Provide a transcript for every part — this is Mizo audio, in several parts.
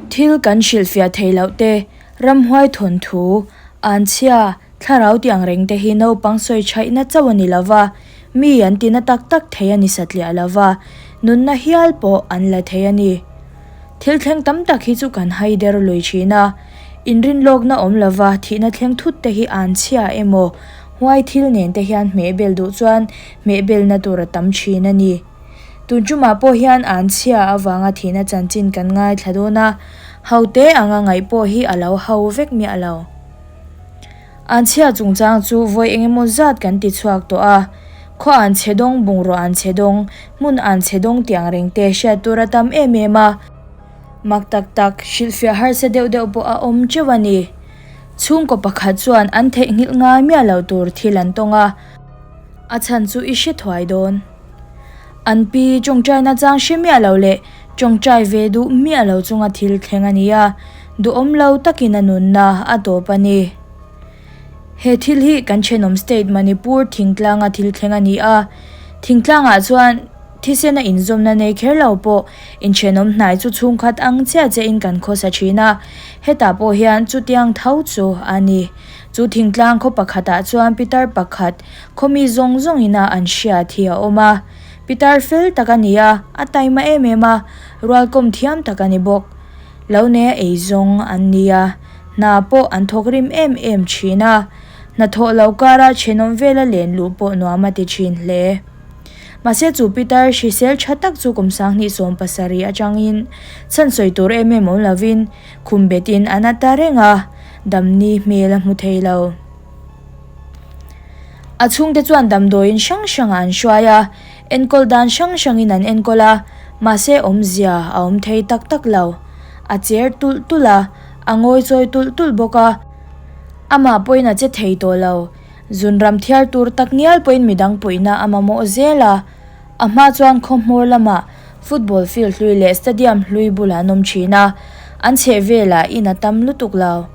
Thil kan hrilhfiah theih loh te, ramhuai thawnthu, anchhia, thlarau tih ang reng te hi naupang sawi chhaihna chauh a ni lo va, mi an tina tak tak thei a ni satliah lo va, nunna hial pawh an la thei a ni. Thil thleng tam tak hi chu kan hai der lui thin a, inrinlawkna awm lo va thihna thleng thut te hi anchhia emaw, huai thil nen te hian hmehbel duh chuan hmehbelna tur a tam thin a ni. Tun tumah pawh hian an chhia avanga thihna chanchin kan ngaithla dawn a, ho te anga ngaih pawh hi a lo ho vek miah lo. An chhia chungchang chu vawi eng emaw zat kan ti chhuak tawh a, khaw an chhe dawng, bungraw an chhe dawng, hmun an chhe dawng tih ang reng te hriat tur a tam em em a, mak tak tak hrilhfiah harsa deuh deuh pawh a awm teuh a ni. Chhungkaw pakhat chuan an theihnghilh ngai miah lo tur thil an tawng a, a chhan chu i hre thuai dawn. An pi tawngtaina chang hre miah lo leh tawngtai ve duh miah lo chunga thil thleng a ni a, duhawm lo takin a nunna a tawp a ni. He thil hi kan thenawm state Manipur thingtlanga thil thleng a ni a, thingtlangah chuan thisena inzawmna nei kher lo pawh inthenawm hnai chu chhungkhat ang chiah chiahin kan khawsa thin a, hetah pawh hian chutiang tho chu a ni. Chu thingtlang khaw pakhatah chuan pitar pakhat Khawmi zawng zawng ina an hriat hi a awm a. Pitar fel tak a ni a, a taima em em a, rualkawm thiam tak a ni bawk. Lo nei a ei zawng an ni a, hna pawh an thawk rim em em thin a. Hnathawh lo kara thenawm vela len luh pawh nuam a ti thin hle. Mahse chu pitar hrisel tha tak chu kum 2017 atangin chhan sawi tur em em awm lovin khum betin an a ta reng a, damni hmel a hmu thei lo. A chhungte chuan damdawiin hrang hrangah an hruai a, enkawl dan hrang hrangin an enkawl a, mahse awmzia a awm thei tak tak lo. A cher tulh tulh a, a ngawi chawi tulh tulh bawk a. Amah pawhin a che thei tawh lo. Zunram thiar tur tak ngial pawhin midang puihna a mamawh zel a. A hma chuan khaw hmawr lamah football field hlui leh stadium hlui bulah an awm thin a, an chhehvelah in a tam lutuk lo.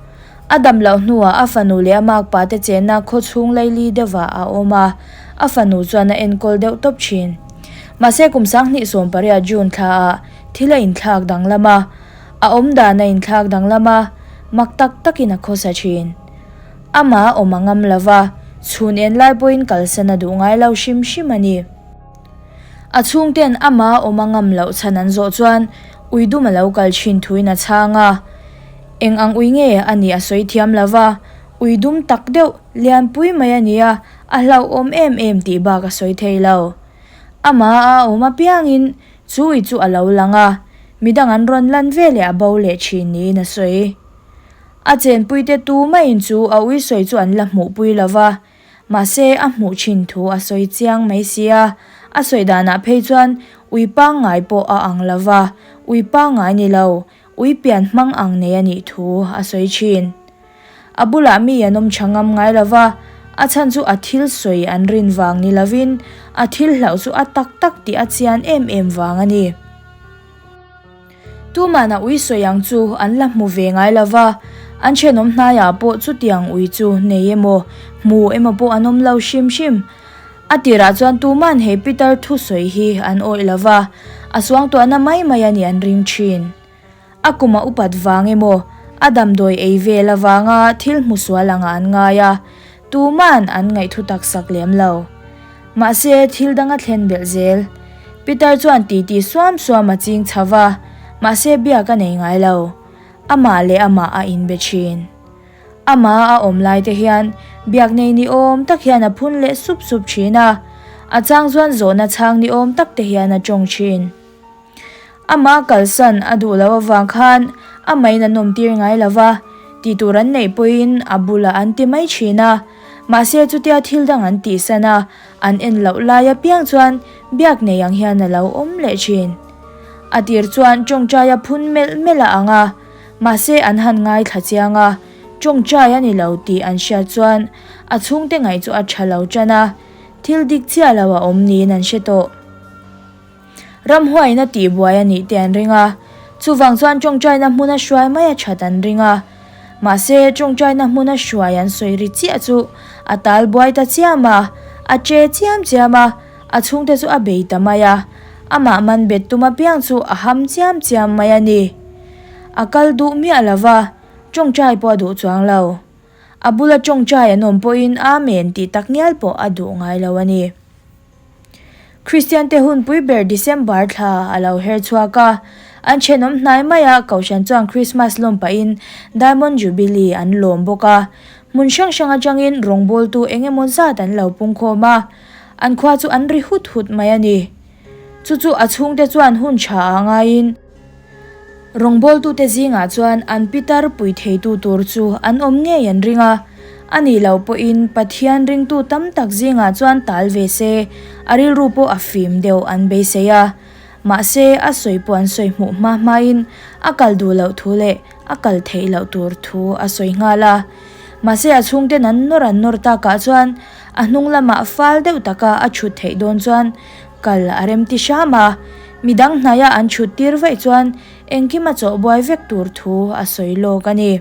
A dam loh hnuah a fanu leh a makpa te chenna khaw chhung laili deuhah a awm a, a fanu chuan a enkawl deuh tawp thin. Mahse kum 2018 June thlaah thil a inthlak danglam a, a awm dan a inthlak danglam a, mak tak takin a khawsa thin. Amah a awm a ngam lo va, chhun en lai pawhin kalsan a duh ngai lo hrim hrim a ni. A chhungten amah a awm a ngam loh chhan an zawh chuan Uidum a lo kal thin thuin a chhang a. Eng ang ui nge a nih a sawi thiam lo va, ui dum tak deuh, lianpui mai a nia, a hlauhawm em em tih bak a sawi thei lo. Amah a awm apiangin chu ui chu a lo lang a, midang an rawn lan ve leh a bo leh thin niin a sawi. A chenpuite tu maiin chu a ui sawi chu an la hmuhpui lo va, Mahse, a hmuh thin thu a sawi chiang mai sia, a sawi danah phei chuan ui pangngai pawh a ang lo va, ui pangngai ni lo, ui pian hmang ang nei a nih thu a sawi thin. A bulah mi an awm tha ngam ngai lo va, a chhan chu a thil sawi an rin vang ni lovin a thil hlauh chu a tak tak tih a chian em em vang a ni. Tuman a ui sawi ang chu an la hmu ve ngai lo va, an thenawm hnaiah pawh chutiang ui chu nei emaw, hmu emaw pawh an awm lo hrim hrim. A tirah chuan tuman he pitar thusawi hi an awih lo va, a suangtuahna mai mai a nih an ring thin. A kum a upat vang emaw, a damdawi ei vel avanga thil hmu sual angah an ngai a, Tuman an ngaihthu tak sak lem lo. Mahse, thil dang a thlen belh zel. Peter chuan titi suam suam a ching chho va, mahse biak a nei ngai lo. Amah leh amah a inbe thin. Amah a awm lai te hian biak nei ni awm tak hian a phun leh sup sup thin a, a chang chuan zawhna chhang ni awm tak te hian a tawng thin. Amah kalsan a duh loh avang khan a main an awmtir ngai lo va, tih tur an neih pawhin a bulah an ti mai thin a. Mahse chutia thil dang an tihsan a, an en loh lai apiang chuan biak nei ang hian a lo awm leh thin. A tir chuan tawngtai a phun melh melh a ang a, mahse an han ngaithla chiang a, tawngtai a ni lo tih an hriat chuan a chhungte ngaih chu a tha lo tan a, thil dik chiah lo a awm niin an hre tawh. Ramhuaiin a tihbuai a nih te an ring a, chuvang chuan tawngtaina hmuna hruai mai a that an ring a. Mahse, tawngtaina hmuna hruai an sawi ri chiah chu a tal buai ta chiam a, a che chiam chiam a, a chhungte chu a bei ta mai a, amah man bet tum apiang chu a ham chiam chiam mai a ni. A kal duh miah lo va, tawngtai pawh a duh chuang lo. A bula tawngtai an awm pawhin Amen tih tak ngial pawh a duh ngai lo a ni. Kristiante hunpui ber December thla a lo her chhuak a, an thenawm hnai maia Kohhran chuan Krismas lawm pahin Diamond Jubilee an lawm bawk a. Hmun hrang hrang atangin rawngbawltu eng emaw zat an lo pungkhawm a, an khua chu an ri hut hut mai a ni. Chu chu a chhungte chuan hun tha ah ngaiin, Rawngbawltute zingah chuan an pitar pui theitu tur chu an awm ngei an ring a, a nih loh pawhin Pathian ringtu tam tak zingah chuan tal ve se, a rilru pawh a fim deuh an beisei a. Mahse, a sawi pawh an sawi hmuh hma hmain a kal duh loh thu leh a kal theih loh tur thu a sawi nghal a. Mahse, a chhungten an nawr an nawr takah chuan a hnung lamah fal deuh taka a chhut theih dawn chuan Kal a rem ti hram a, midang hnaia an chhut tir vaih chuan engkim a chawh buai vek tur thu a sawi lawk a ni.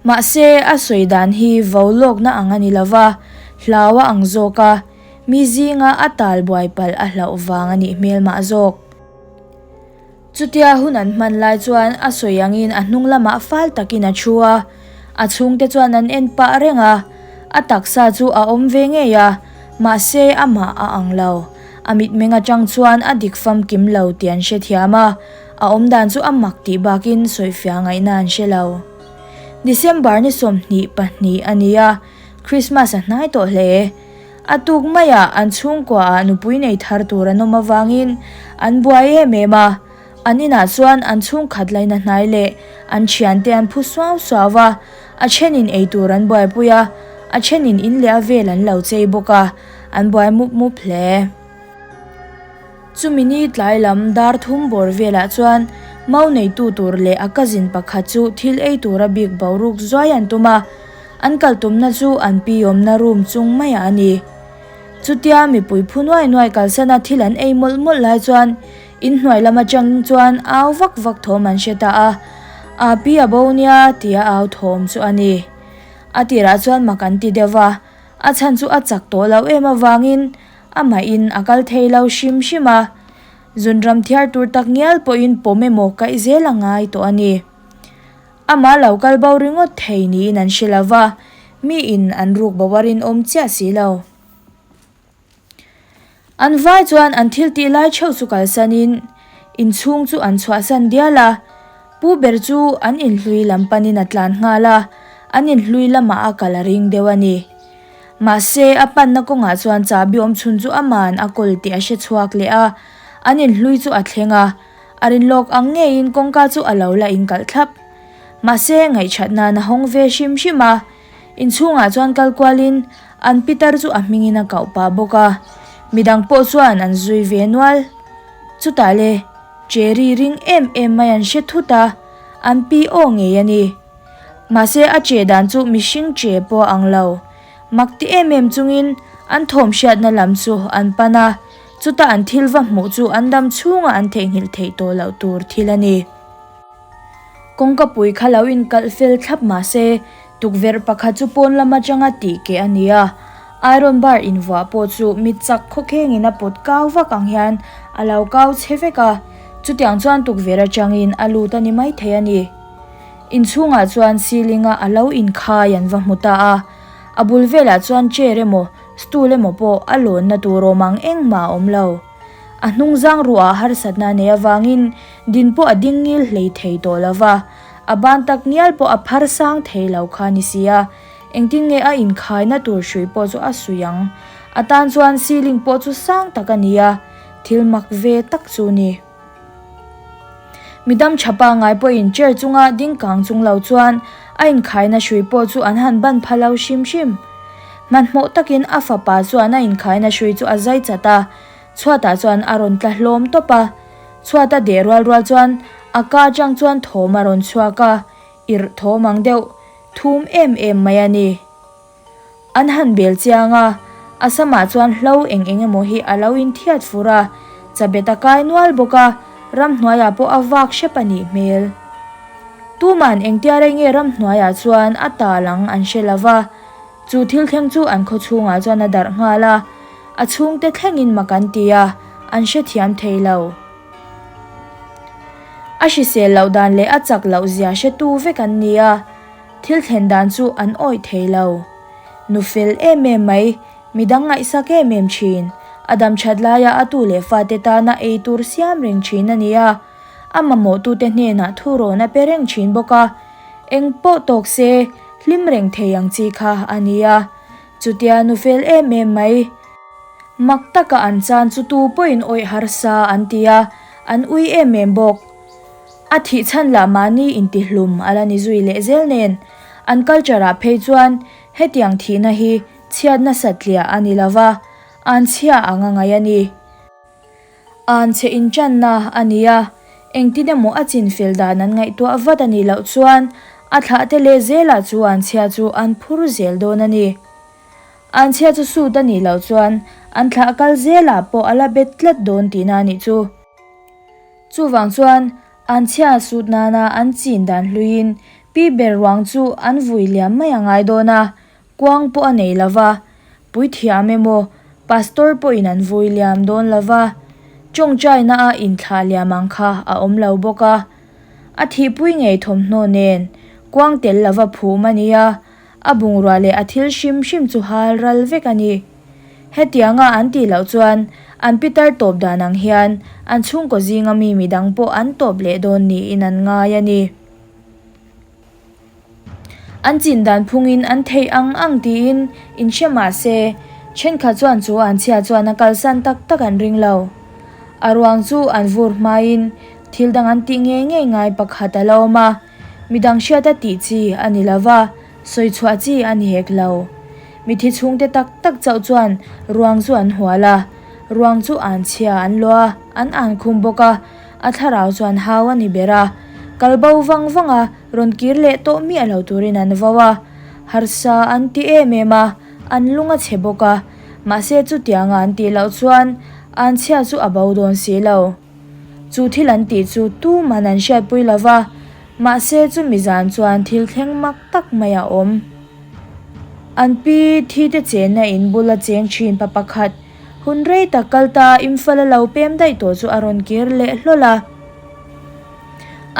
Mahse, a sawi dan hi vo lawkna ang a ni lo va, hlau a ang zawk a, mi zinga a tal buai palh a hlauh vang a nih hmel mah zawk. Chutia hun an hman lai chuan a sawi angin a hnung lamah fal takin a thu a, a chhungte chuan an en pah reng a, a taksa chu a awm ve ngei a, mahse amah a ang lo. A mitmeng atang chuan a dik famkim lo tih an hrethiam a, a awmdan chu a mak tih bakin sawifiah ngaihna an hre lo. December ni 22 a ni a, Christmas a hnai tawh hle. A tuk maiah an chhungkuaah nupui nei thar tur an awm avangin an buai em em a, an inah chuan an chhungkhat laina hnai leh an thiante an phu suau suau a, a thenin ei tur an buaipui a, a thenin in leh a vel an lo chei bawk a, an buai mup mup hle. Chumi ni tlai lam dar thum bawr velah chuan mau neitu tur leh a cousin pakhat chu thil ei tura bik boruak zuai an tum a, An kal tumna chu an pi awmna room chung maiah a ni. Chutia mipui phu nuai nuai kalsana thil an ei mawlh mawlh lai chuan inhnuai lam atang chuan au vak vak thawm an hre ta a, Aa pi a bo nia tia au thawm chu a ni. A tirah chuan mak an ti deuh va, a chhan chu a chak tawh loh em avangin amahin a kal thei lo hrim hrim a, zunram thiar tur tak ngial pawhin pawm emaw kaih zel a ngai tawh a ni. Amah lo kal bo ringawt thei niin an hre lo va, miin an ruk bo a rinawm chiah si lo. An vai chuan an thil tih lai theuh chu kalsanin inchhung chu an chhuahsan dial a, pu ber chu an inhlui lam panin a tlan nghal a, an inhlui lamah a kal a ring deuh a ni. Mahse, a panna kawngah chuan chahbi awm chhun chu ama'n a kawl tih a hre chhuak leh a, an inhlui chu a thleng a, A rinlawk ang ngeiin kawngka chu a lo la inkalh thlap. Mahse, ngaihchat nan a hawng ve hrim hrim a. Inchhungah chuan kal kualin an pitar chu a hmingin a kauh pah bawk a. Midang pawh chuan an zui ve nual. Chutah le, Cherry ring em em mai an hre thut a, an pi aw ngei a ni. Mahse, a che dan chu mihring che pawh a ang lo. Mak ti em em chungin an thawm hriatna lam chu an pan a. Chuta an thil va hmuh chu an dam chhunga an theihnghilh theih tawh loh tur thil a ni. Kawngkapui kha lo inkalh fel thlap mah se, tukverh pakhat chu pawn lam atanga tih keh a ni a, iron bar invuah pawh chu mi chak khawkhengin a pawt kau vak ang hian a lo kau chhe vek a, chutiang chuan tukverh atangin a lut a ni maithei a ni. Inchhungah chuan ceiling-a a lo inkhai an va hmu ta a, a bul velah chuan chair emaw, Stool emaw pawh a lawnna tur awm ang engmah a awm lo. A hnung zang ruah ah harsatna a neih avangin din pawh a ding ngil hlei thei tawh lo va, a ban tak ngial pawh a phar sang thei lo kha a ni si a, engtin nge a inkhaina tur hrui pawh chu a suih ang. A tan chuan ceiling pawh chu sang tak a ni a, thil mak ve tak chu ni. Midam tha pangngai pawhin chair chunga ding kang chung lo chuan a inkhaina hrui pawh chu an han ban pha lo hrim hrim. Hmanhmawh takin a fapa chuan a inkhaina hrui chu a zai chat a, chhuatah chuan a rawn tla hlawm tawp a. Chhuata deh rual rual chuan a ka atang chuan thawm a rawn chhuak a, irh thawm ang deuh thum em em mai a ni. An han bel chiang a, a samah chuan hlo eng eng emaw hi a lo inthiat fur a, chabet a kai nual bawk a, ramhnuaiah pawh a vak hrep a nih hmel. Tuman engtia rei nge ramhnuaiah chuan a tal ang an hre lo va, chu thil thleng chu an khaw chhungah chuan a darh nghal a, a chhungte thlengin mak an ti a, an hrethiam thei lo. A hrisel loh dan leh a chak loh zia hretu vek an ni a, thil thlen dan chu an awih thei lo. Nu fel em em mai, midang ngaihsak em em thin, a dam that laia a tu leh fate tana ei tur siam reng thin a ni a, a mamawhtute hnenah thurawn a pe reng thin bawk a, eng pawh tawk se hlim reng thei ang chi kha a ni a, chutia nu fel em em mai. Mak taka an chan chu tu pawhin awih harsa an ti a, an ui em em bawk. A thih chhan lah mahni intihlum a la ni zui leh zel nen, an culture ah phei chuan hetiang thihna hi chhiat nasatliah a ni lova, an chhia ang a ngaih a ni. An chhe inṭanna a ni a, engtin emaw a chinfel dan an ngaihtuah vat a nih loh chuan a thlahte leh zelah chu an chhia chu an phur zel dawn a ni. An chhia chu sut a nih loh chuan an thlah kal zelah pawh a la bet tlat dawn tihna a nih chu. Chuvang chuan an chhia sut nana an chin dan hluiin pi ber ruang chu an vui liam mai a ngai dawn a, Kuang pawh a nei lo va, puithiam emaw pastor pawhin an vui liam dawn lo va, tawngtaina a inthlah liam ang kha a awm lo bawk a. A thihpui ngei thawmhnaw nen kuang tel lova phum a ni a, a bungrua leh a thil hrim hrim chu hal ral vek a ni. Hetianga an tih loh chuan an pitar tawp dan ang hian an chhungkaw zinga mi midang pawh an tawp leh dawn niin an ngai a ni. An chin dan phungin an theih ang ang tiin inhre mah se, thenkhat chuan chu an chhia chuan a kalsan tak tak an ring lo. A ruang chu an vur hmain thil dang an tih ngei ngei ngai pakhat a la awm a, midang hriata tih chi a ni lo va, sawi chhuah chi a ni hek lo. Mithi chhungte tak tak chauh chuan ruang chu an hual a, ruang chu an chhia an luah a, an an khum bawk a, A thlarau chuan hau a ni ber a, kal bo vang vang a, rawn kir leh tawh miah lo turin an vo a. Harsa an ti em em a, an lung a chhe bawk a, mahse chutianga an tih loh chuan an chhia chu a bo dawn si lo. Chu thil an tih chu tuman an hriatpui lo va, mahse chumi zan chuan thil thleng mak tak mai a awm. An pi thi te chenna in bula cheng thin pa pakhat, Hun rei tak kal ta Imphal a lo pem daih tawh chu a rawn kir leh hlawl a.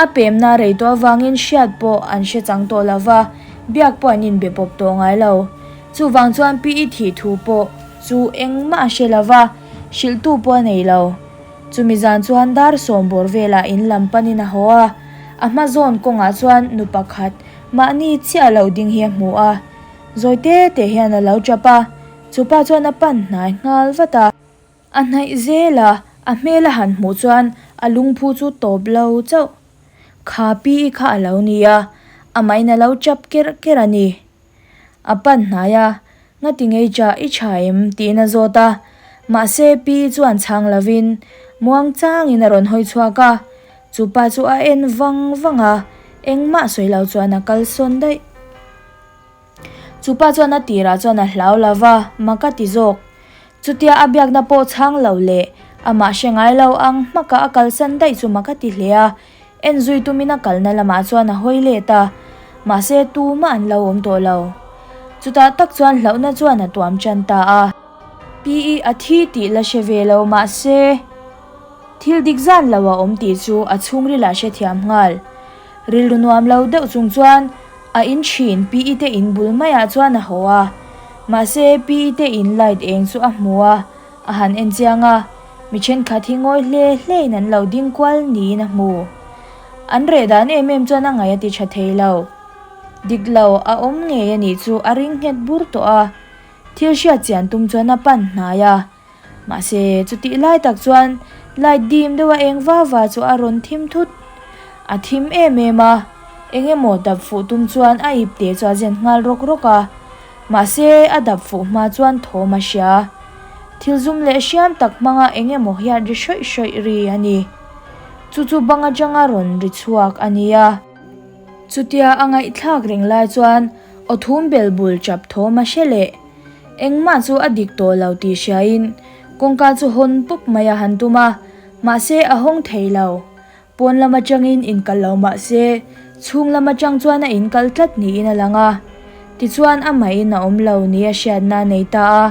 A pemna rei tawh avangin hriat pawh an hre chang tawh lo va, biak pawh an inbe pawp tawh ngai lo. Chuvang chuan pi i thih thu pawh chu engmah a hre lo va, hrilhtu pawh a nei lo. Chumi zan chuan dar sawm bawr velah in lam panin a haw a, a hma zawn kawngah chuan nu pakhat mahni chiah lo ding hi a hmu a. Zawi te te hian a lo tap a. Chupa chuan a pan hnai nghal vat a. A hnaih zel a, a hmel a han hmuh chuan a lungphu chu tawp lo chauh. Kha pi i kha a lo ni a, amahin a lo chap kerh kerh a ni. A pan hnai a, Ngati ngei chah i tha em? tiin a zawt a. Mahse pi i chuan chhang lovin muang changin a rawn hawi chhuak a. Chupa chu a en vang vang a, engmah sawi lo chuan a kalsawn daih. Chupa chuan a tirah chuan a hlau lo va, mak a ti zawk. Chutia a biakna pawh chhang lo leh amah hre ngai lo ang hmaka a kalsan daih chu mak a ti hle a, en zui tumin a kalna lamah chuan a hawi let a, mahse tumah an lo awm tawh lo. Chutah tak chuan hlauhna chuan a tuam tan ta a. Pi i a thi tih la hre ve lo mahse thil dik zan lo a awm tih chu a chhungrilah hrethiam nghal. Rilru nuam lo deuh chung chuan A in thin Pi I te in bul maiah chuan a haw a, mahse Pi I te in light eng chu a hmu a, a han en chiang a, mi thenkhat hi ngawi hle hle in an lo ding kual niin a hmu. An reh dan em em chuan a ngaih a ti tha thei lo. Dik lo a awm ngei a nih chu a ring nghet bur tawh a, thil hriat chian tum chuan a pan hnai a. Mahse, chutih lai tak chuan light dim deuha eng va va chu a rawn thim thut. A thim em em a, eng emaw dap fuh tum chuan a ip te chu a zen nghal rawk rawk a. Mahse, a dap fuh hma chuan thawm a hria. Thil zum leh hriam tak hmanga eng emaw hian ri hrawih hrawih ri a ni. Chu chu bang atanga rawn ri chhuak a ni a. Chutia a ngaihthlak reng lai chuan aw thum bel bul chap thawm a hre leh. Engmah chu a dik tawh lo tih hriain kawngka chu hawn pawp mai a han tum a, mahse a hawng thei lo. Pawn lam atangin inkal lo mah se chhung lam atang chuan a inkal tlat niin a lang a. Tichuan amahin a awm lo ni a hriatna a nei ta a,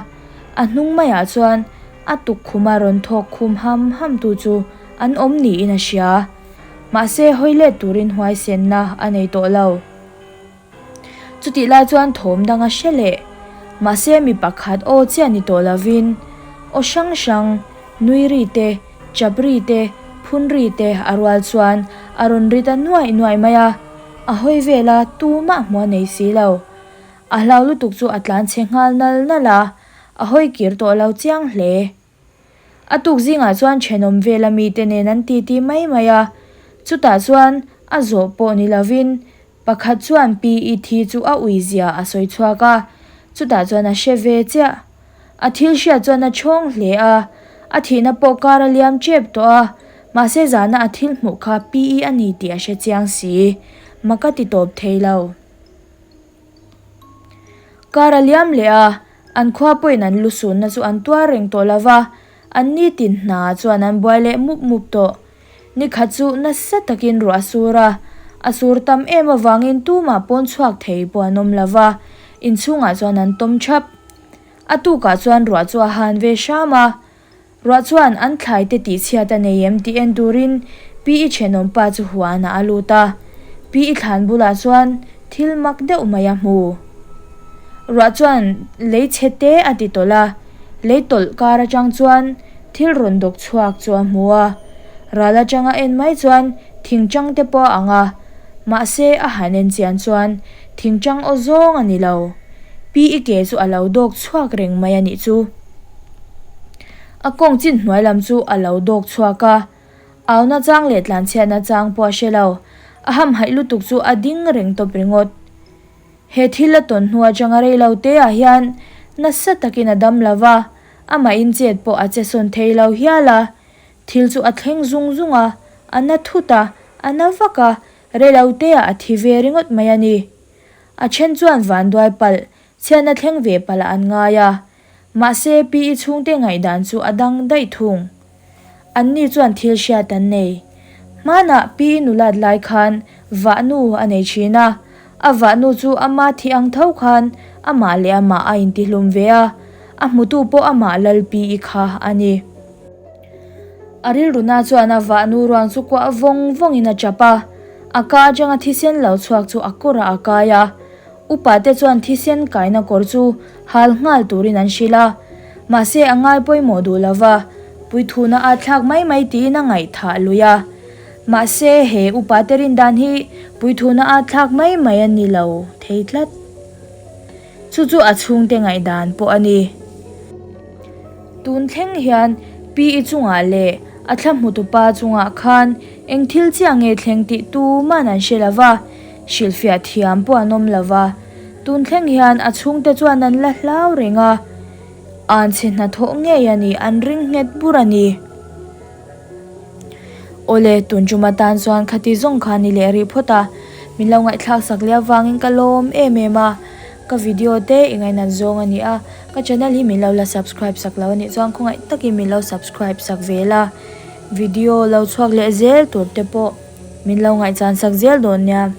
a hnung maiah chuan a tukkhuma rawn thawk khum ham ham tu chu an awm niin a hria. Mahse, hawi let turin huaisenna a nei tawh lo. Chutih lai chuan thawm dang a hre leh. Mahse, mi pakhat aw chiah ni tawh lovin aw hrang hrang, nui ri te, chap ri te, phun ri te a rual chuan a rawn ri ta nuaih nuaih mai a. A hawi vel a, tumah hmuh a nei si lo. A hlau lutuk chu a tlan chhe nghal nal nal a, a hawi kir tawh lo chiang hle. A tuk zingah chuan thenawm vela mite nen an titi mai mai a, chutah chuan a zawh pawh ni lovin pakhat chuan Pi I thi chu a ui zia a sawi chhuak a, chutah chuan a hre ve chiah. A thil hriat chuan a chhawng hle a, a thihna pawh kar a liam tep tawh a, mahse zana a thil hmuh kha Pi I a ni tih a hre chiang si, mak a ti tawp thei lo. Kar a liam leh a, an khua pawhin an lu sunna chu an tuar reng tawh lo va, an nitin hna chuan an buai leh mup mup tawh. Ni khat chu nasa takin ruah a sur a, a sur tam em avangin tumah pawn chhuak thei pawh an awm lo va, inchhungah chuan an tawm thap. A tukah chuan ruah chu a han ve hram a, Ruah chuan an thlai te tih chhiat a nei em tih en turin Pi i thenawm pa chu huanah a lut a, Pi i thlan bulah chuan thil mak deuh mai a hmu. Ruah chuan lei chhe te a ti tawlh a, lei tawlh kar atang chuan thil rawn dawk chhuak chu a hmu a, ral atanga en mai chuan thingchang te pawh a ang a, mahse a han en chian chuan thingchang aw zawng a ni lo. Pi i ke chu a lo dawk chhuak reng mai a nih chu. A kawng chin hnuai lam chu a lo dawk chhuak a, auna chang leh tlanchhiatna chang pawh a hre lo. A hamhaih lutuk chu a ding reng tawp ringawt. He thil a tawn hnu atanga rei lo te ah hian nasa takin a dam lo va, amah in chet pawh a che sawn thei lo hial a. Thil chu a thleng zung zung a, a na thut a, a na vak a, rei lo te ah a thi ve ringawt mai a ni. A then chuan vanduai palh, chhiatna thleng ve palh ah an ngai a, Mahse, Pi i chhungte ngaihdan chu a dang daih thung. Anni chuan thil hriat an nei. Hmanah Pi i nulat lai khan vahnu a nei thin a, a vahnu chu ama thi ang tho khan amah leh amah a intihlum ve a, a hmutu pawh amah Lal Pi i kha a ni. A rilruna chuan a vahnu ruang chu kuah vawng vawngin a chap a, a ka atanga thisen lo chhuak chu a kawrah a kai a, Upa te chuan thisen kaina kawr chu hal nghal turin an hrilh a, mahse a ngai pawimawh duh lo va, puithuna a thlak mai mai tiin a ngaihthah lui a. Mahse he upa te rin dan hi puithuna a thlak mai mai a ni lo thei tlat. Chu chu a chhungte ngaihdan pawh a ni. Tun thleng hian Pi i chungah leh a thla hmutupa chungah khan eng thil chiah nge thleng tih tuman an hre lo va, Hrilhfiah thiam pawh an awm lo va, tun thleng hian a chhungte chuan an la hlau reng a, anchhe hnathawh ngei a ni, an ring nghet bur a ni. Awle, tun tum atan chuan khati zawng kha ni leh rih phawt a, min lo ngaihthlak sak leh avangin ka lawm em em a, ka video te i ngainat zawng a ni a, ka channel hi min lo la subscribe sak lo a nih chuan khawngaih takin min lo subscribe sak ve la, video lo chhuak leh zel tur te pawh. Min lo ngaihchan sak zel dawn nia.